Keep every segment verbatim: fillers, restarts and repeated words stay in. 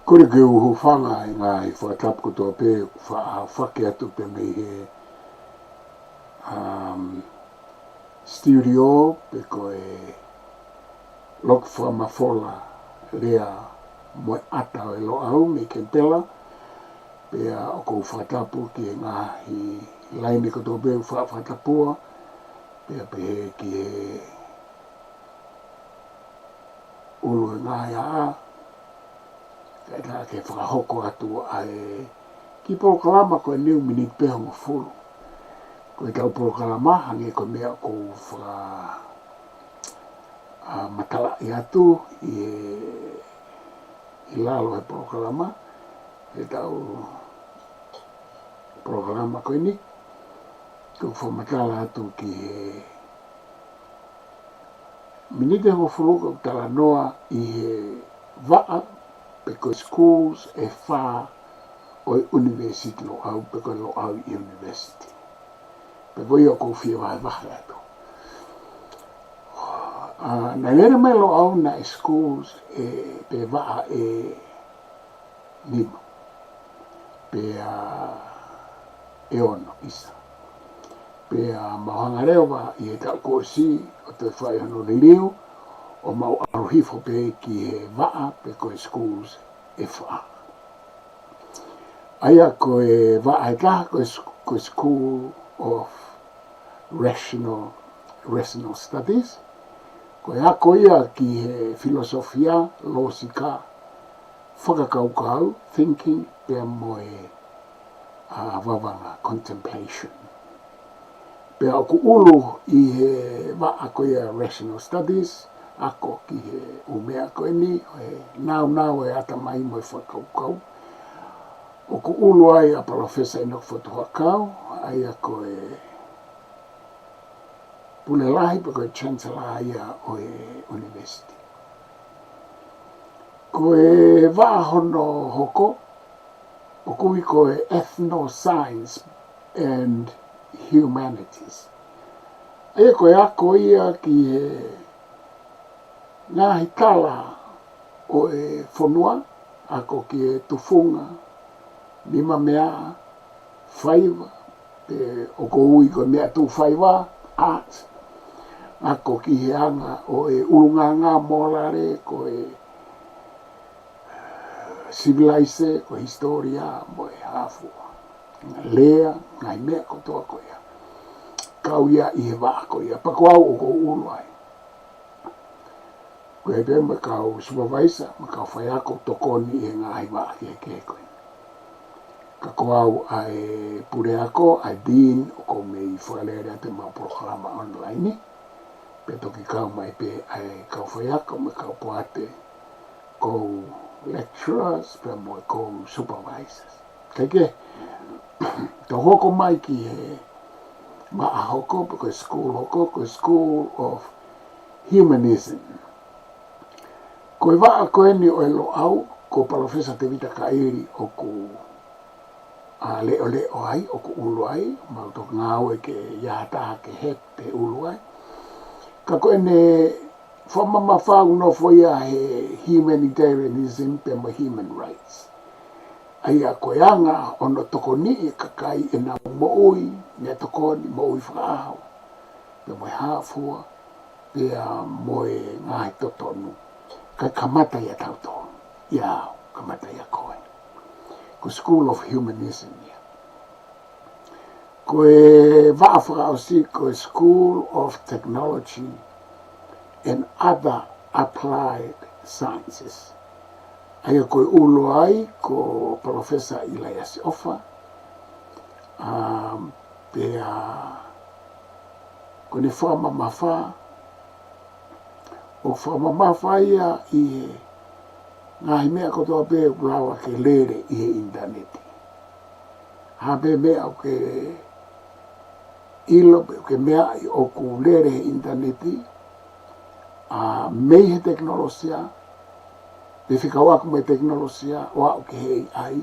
Kole ke u hūfanga he ngaahi fakatapu kotoa pē ʻoku faʻa fai atu pē mei he, um, studio pe ko e loki fakamafola lea mo e ʻata ʻo e Loʻau mei Kenipela. Pea ʻoku ou fakatapu ki he ngaahi laine kotoa pē ʻoku faʻa fakatapua, pea pehē ki he ʻulu ʻo e ngaahi ʻaʻā, kae ʻatā ke fakahoko atu ʻa e kiʻi polokalama ko eni ʻoku miniti pē hongofulu. Ko ʻetau polokalama, hangē ko e meʻa ʻoku ou faka-, a, matalaʻi atu ʻi he, ʻi lalo he polokalama, ʻetau polokalama ko eni, ʻoku ou fakamatala atu ki he miniti hongofulu ʻoku ou talanoa ʻi he vaʻa pe ko e schools ʻe fā ʻo e University Loʻau pe ko e Loʻau University. Pea ko ia ʻoku ou fie vahevahe atu. A, naʻe lele mai Loʻau naʻe schools ʻe, pe vaʻa ʻe nima. Pea ʻe ono ʻisa. Pea mau hanga leva ʻi he taʻu kuo ʻosi ʻo toe fai hono liliu, ʻo mau ʻalu hifo pē ki he vaʻa pe ko e schools ʻe fā. ʻA ia ko e vaʻa ʻe taha ko e s-, ko e School of Rational, Rational Studies. Ko e ako ia ki he filosofia, lōsika, fakakaukau, thinking, pea mo e, a, vavanga, contemplation. Pea ʻoku ʻulu ʻi he vaʻa ko ia Rational Studies, ako ki he ʻū meʻa ko eni, ʻo e nāunau ʻo e ʻatamai mo e fakakaukau. ʻOku ʻulu ai ʻa Palōfesa ʻInoke Fotu Huʻakau, ʻa ia ko e pule lahi pe ko e chancellor ia ʻo e university. Ko e vaʻa hono hoko, ʻoku ui ko e Ethno Science and Humanities. ʻA ia ko e ako ia ki he ngaahi tala ʻo e fonua, ako ki he tufunga, nimameaʻa, faiva, pe ʻoku ui ko e meʻa tuʻu faiva, art, ako ki he anga ʻo e ʻulungaanga mōlale, ko e sivilaise, ko e hisitōlia, mo e hā fua. Lea, ngaahi meʻa kotoa ko ia. Kau ia ʻi he vaʻa ko ia, pea ko au ʻoku ou ʻulu ai. Ko e pē mo e kau supervisor, mo e kau faiako tokoni ʻi he ngaahi vaʻa kehekehe ko ē. Ka ko au ʻa e puleako, ʻa e dean, ʻoku ou mei fakalele atu ʻemau polokalama online ni. Pea toki kau mai pē ʻa e kau faiako mo e kau poate, ko e lecturers, pea mo e ko e supervisors. Kae kehe, tau hoko mai ki he vaʻa hoko, pe ko e school hoko, ko e School of Humanism. Ko e vaʻa ko eni ʻo e Loʻau, ko Palōfesa Tevita Kaʻili ʻoku, a, leʻoleʻo ai, ʻoku ʻulu ai, mau toki ngāue ke ʻi ai ha taha ke head pe ʻulu ai. Ka ko ʻene fakamamafa ʻoku nofo ia he humanitarianism pea mo e human rights. ʻA ia ko e anga hono tokoniʻi e kakai ʻenau moʻui, meʻatokoni, moʻui fakaʻaho, pea mo e hā fua, pea mo e ngaahi totonu. Kae kamata ia tautolu, ia au, kamata ia koe. Ko e School of Humanism ia. Ko e vaʻa fakaʻosi ko e School of Technology and Other Applied Sciences. ʻA ia ko e ʻulu ai ko Palōfesa ʻIlaiasi ʻOfa, um, pea ko ʻene fakamamafa, ʻoku fakamamafa ia ʻi he ngaahi meʻa kotoa pē ʻoku lava ke lele ʻi he ʻinitaneti. Hā pē meʻa ʻoku ke ʻilo pe ʻoku ke meaʻi ʻoku lele he ʻinitaneti, a, mei he tekinolosia, pe fekauʻaki mo e tekinolosia, ʻo aʻu ki he A I,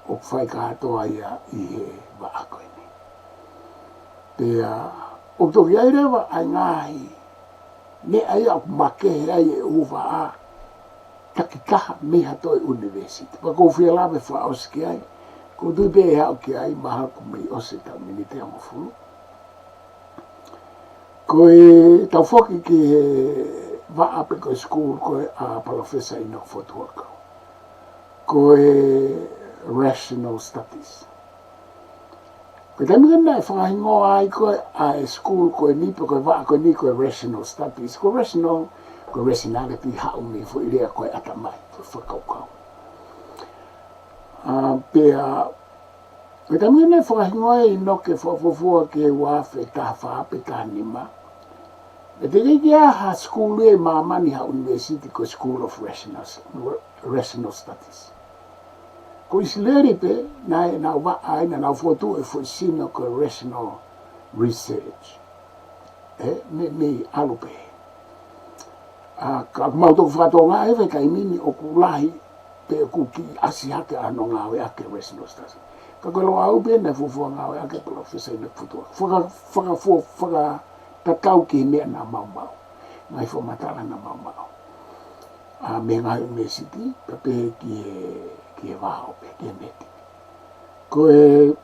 ʻoku fai kātoa ia ʻi he vaʻa ko eni. Pea, ʻoku toki ʻi ai leva ʻa e ngaahi meʻa ia ʻoku makehe ai e ʻū vaʻa takitaha mei ha toe ʻunivēsiti. Pea ʻoku ou fie lave fakaʻosi ki ai, ʻoku ou tui pē ʻe aʻu ki ai, mahalo ʻoku mei ʻosi e taʻu miniti ʻe hongofulu. Ko e tau foki ki he vaʻa pe ko e school ko ē ʻa Palōfesa ʻInoke Fotu Huʻakau, ko e Rational Studies. Ko e taimi ko ē naʻe fakahingoa ai ko ē ʻa e school ko eni pe ko e vaʻa ko eni ko e Rational Studies, ko e rational, ko e rationality haʻu mei he foʻi lea ko e ʻatamai, ko e fakakaukau. ʻA, pea, ko e taimi ko ē naʻe fakahingoa ai ʻa ʻInoke fakafuofua ki he ua afe taha fā pe taha nima, naʻe teʻeki ai ke ʻi ai ha school ia ʻi māmani, ha university ko e School of Rational, Rational Studies. Ko ʻIsileli pē naʻe nau vaʻa ai, naʻa nau fokotuʻu e foʻi sino ko e Rational Research. ʻE, mei, mei ʻalu pē. ʻA, ka ʻoku mau toki fakatokangaʻi ʻi he taimi ni ʻoku lahi pe ʻoku kiʻi ʻasi hake ʻa hono ngāueʻaki e Rational Studies. Ka ko e Loʻau pē naʻe fuofua ngāueʻaki ʻe Palōfesa ʻInoke Fotu Huʻakau. Faka, faka, fua, fakatatau ki he meʻa naʻa mau maʻu, ngaahi fakamatala naʻa mau maʻu, ʻa, mei he ngaahi ʻunivēsiti, pea pehē ki he, ki he vao pe ki he METI. Ko e,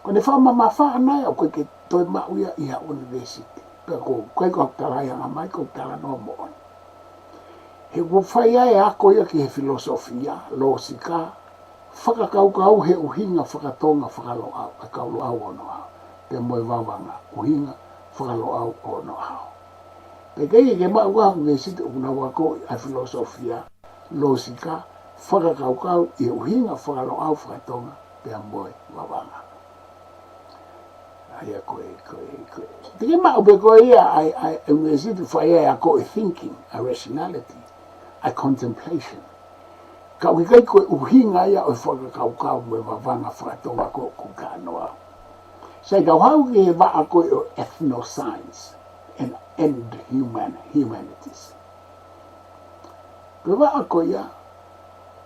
ko ʻene fakamamafaʻi ʻana ia ʻoku ʻikai ke toe maʻu ia ʻi ha ʻunivēsiti. Pea ko, ko e, ko e tala ia ʻa mai, ko e talanoa moʻoni. He ʻoku fai ai e ako ia ki he filosofia, lōsika, fakakaukau he ʻuhinga fakatonga faka-Loʻau, ʻa e kau Loʻau ʻo onoʻaho, pea mo e vavanga, ʻuhinga faka-Loʻau ʻo onoʻaho. Pea ʻikai ke maʻu ha ʻunivēsiti ʻoku nau akoʻi ʻa e filosofia, lōsika, fakakaukau ʻi he ʻuhinga faka-Loʻau fakatonga, pea mo e vavanga. ʻA ia ko e, ko e, ko e. Teʻeki maʻu pē ko ia ʻa e, ʻa e, ʻa e ʻunivēsiti fai ai e ako e thinking, ʻa e rationality, ʻa e contemplation. Ka ʻoku ʻikai ko e ʻuhinga ia ʻo e fakakaukau mo e vavanga fakatonga ko ē ʻoku ou talanoa. Sai, tau haʻu ki he vaʻa ko ē ʻo e ethnoscience and, and human, humanities. Ko e vaʻa ko ia,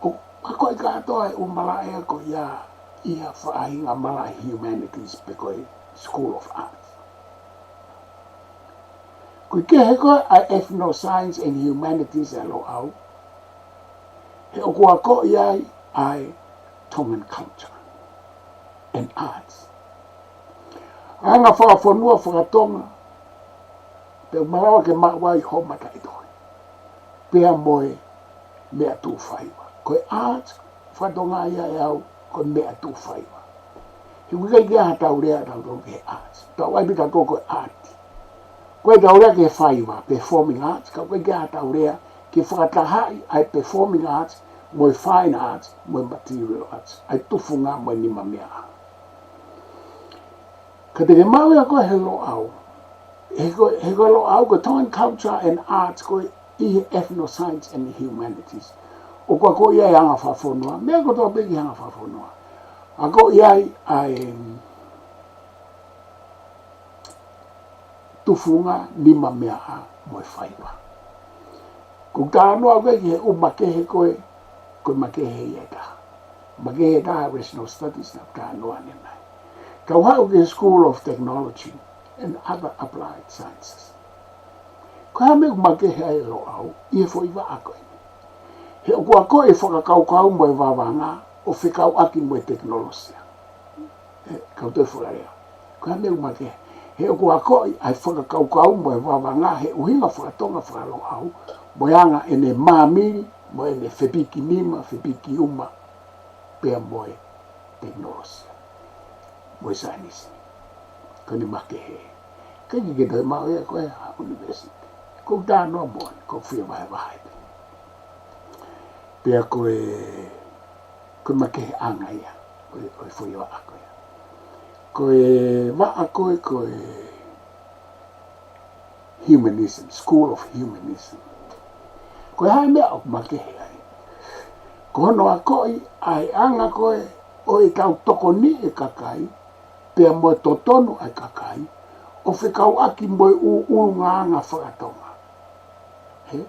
ʻoku akoʻi kātoa e ʻū malaʻe ko ia ʻi ha faʻahinga malaʻe humanities pe ko e School of Arts. Ko e kehe ko ē ʻa e ethnoscience and humanities ʻa Loʻau, he ʻoku akoʻi ai ʻa e Tongan culture and arts. Anga fakafonua fakatonga, pea malava ke maʻu ai hoʻo mataʻitohi, pea mo e meʻa tuʻu faiva. Ko e art fakatonga ia ʻe au, ko e meʻa tuʻu faiva. He ʻoku ʻikai ke ʻi ai ha tau lea ʻa tautolu ki he art. Tau ʻai pē tautolu ko e art. Ko e tau lea ki he faiva, performing arts, ka ʻoku ʻikai ke ʻi ai ha tau lea ke fakatahaʻi ʻa e performing arts, mo e fine arts, mo e material arts, ʻa e tufunga mo e nimameaʻa. Ka te ke maʻu ia ko ē he Loʻau. He ko, he ko e Loʻau, ko e Tongan culture and arts ko ē ʻi he ethnoscience and humanities. ʻOku akoʻi ai e anga fakafonua, meʻa kotoa pē ki he anga fakafonua. Akoʻi ai ʻa e, mm, tufunga, nimameaʻa mo e faiva. Ko e talanoa ko ē ki he ʻū makehe ko ē, ko e makehe ia ʻe taha. Makehe ʻe taha Rational Studies naʻa ku talanoa ʻanenai. Tau haʻu ki he School of Technology and Other Applied Sciences. Ko e hā e meʻa ʻoku makehe ai e Loʻau ʻi he foʻi vaʻa ko eni? He ʻoku akoʻi e fakakaukau mo e vavanga ʻo fekauʻaki mo e tekinolosia. ʻE, kau toe fakalea. Ko e hā e meʻa ʻoku makehe? He ʻoku akoʻi ʻa e fakakaukau mo e vavanga he ʻuhinga fakatonga faka-Loʻau, mo e anga ʻene māmili, mo ʻene fepiki nima, fepiki uma, pea mo e tekinolosia, mo e saienisi. Ko ʻene makehe. ʻIkai ke ke toe maʻu ia ko ē ha ʻunivēsiti. Ko e talanoa moʻoni, ko e fie vahevahe pē. Pea ko e, ko e makeheʻanga ia ʻo e, ʻo e foʻi vaʻa ko ia. Ko e vaʻa ko ē, ko e Humanism, School of Humanism. Ko e hā e meʻa ʻoku makehe ai? Ko hono akoʻi ʻa e anga ko ē ʻo e tau tokoniʻi e kakai, pea mo e totonu ʻa e kakai, ʻo fekauʻaki mo e ʻū ʻulungaanga fakatonga. He,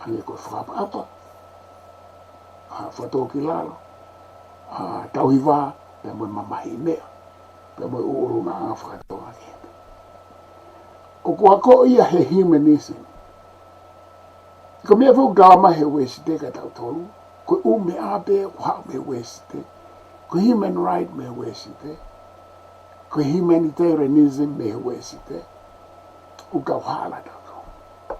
hangē ko e fakaʻapaʻapa, ʻa, fakatōkilalo, ʻa, tauhi vā, pea mo e mamahiʻi meʻa, pea mo e ʻū ʻulungaanga fakatonga kehe. ʻOku akoʻi ia he humanism. Ko e meʻa foki ʻoku kau mai he Uēsite kia tautolu, ko e ʻū meʻa pē ʻoku haʻu mei he Uēsite, ko e human right mei he Uēsite, ko e humanitarianism mei he Uēsite, ʻoku kau hala tautolu.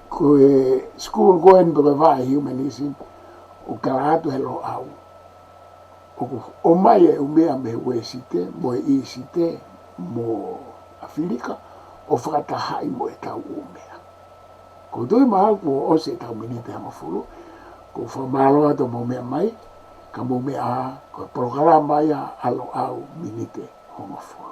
Ko e school ko eni pe ko e vaʻe humanism, ʻoku kau atu he Loʻau, ʻoku ʻomai e ʻū meʻa mei he Uēsite mo e ʻIsite mo ʻAfilika ʻo fakatahaʻi mo ʻetau ʻū meʻa. Ko e tui mahalo kuo ʻosi ʻetau miniti hongofulu, ʻoku ou fakamālō atu hoʻomou meʻa mai, ka mou meʻa ā, ko e polokalama ia ʻa Loʻau Miniti Hongofulu.